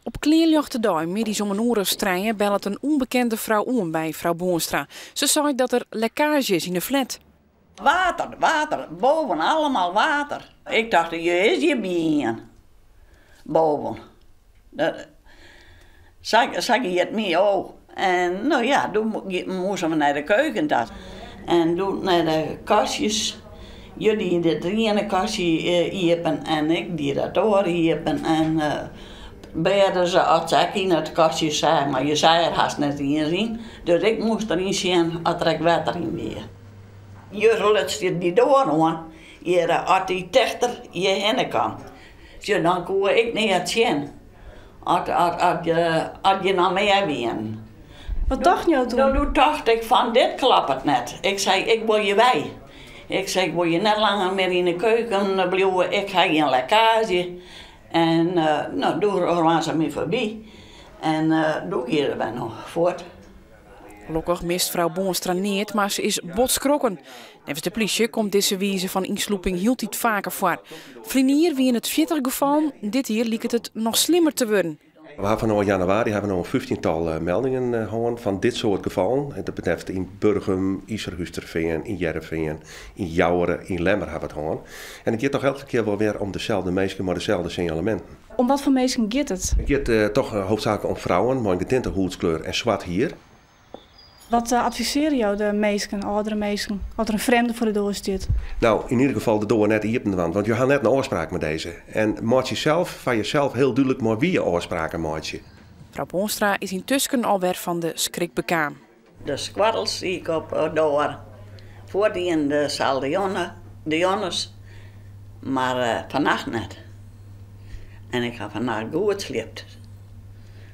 Op klearljochte dei, middeis om in oere as trije, bellet in ûnbekende frou oan by frou Boonstra. Se seit dat der lekkaazje is yn de flat. Water, water, boven, allemaal water. Ik tocht, hjir is hjir by ien. Boven. Dat, sa, sa gie it my ôf. En no ja, doe moasten we nei de keuken ta. En doe nei de kastjes. Hja die dit iene kastje iepen en ik die dat oare iepen. En bêde se as se ek yn it kastje seach, mar je seach er hast net iens yn. Dus ik moast deryn sjen oft der ek wetter yn wie. Hjir luts dy doar oan, hjir as dy tichter hjirhinne kaam. Sjoch, dan koe ik neat sjen as, as, as, as je noch mear wienen. Wat tochten jo toen? Doe tocht ik fan dit kloppet net. Ik sei, ik wol hjir wei. Ik sei, ik wol hjir net langer mear yn de keuken bliuwe. Ik ha gjin lekkaazje. En no, doe rûn se my foarby. En doe gie er wer noch fuort. Gelokkich mist frou Boonstra neat, mar se is bot skrokken. Neffens de plysje komt dizze wize fan ynslûping hieltyd faker foar. Ferline jier wiene it 40 gefallen, dit jier liket it noch slimmer te wurden. We hawwe fanôf januari hawwe we no in fyftiental meldingen hân fan dit soart gefallen. En dat betreft yn Burgum, Yzerhústerfean, yn Hearrenfean, yn Joure, yn Lemmer hawwe we it hân. En it giet toch elke kear wol wer om deselde minsken mei deselde sinjaleminten. Om wat foar minsken giet it? It giet toch hoofdzaaklik om frouwen mei in getinte hûdskleur en swart hier. Wat advisearje jo de minsken, âldere minsken, as der in frjemde foar de doar stiet? Nou, yn ieder gefal de doar net iepen dwaan, want jo ha net in ôfspraak mei dizze. En meitsje sels foar jesels hiel dúdlik mei wie je ôfspraken meitsje. Frou Boonstra is yntusken alwer fan de skrik bekaam. De skoattels zie ik op de doar. Foardienen deselde jonge, de jonges, mar fannacht net. En ik ha fannacht goed sliept.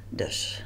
Dus.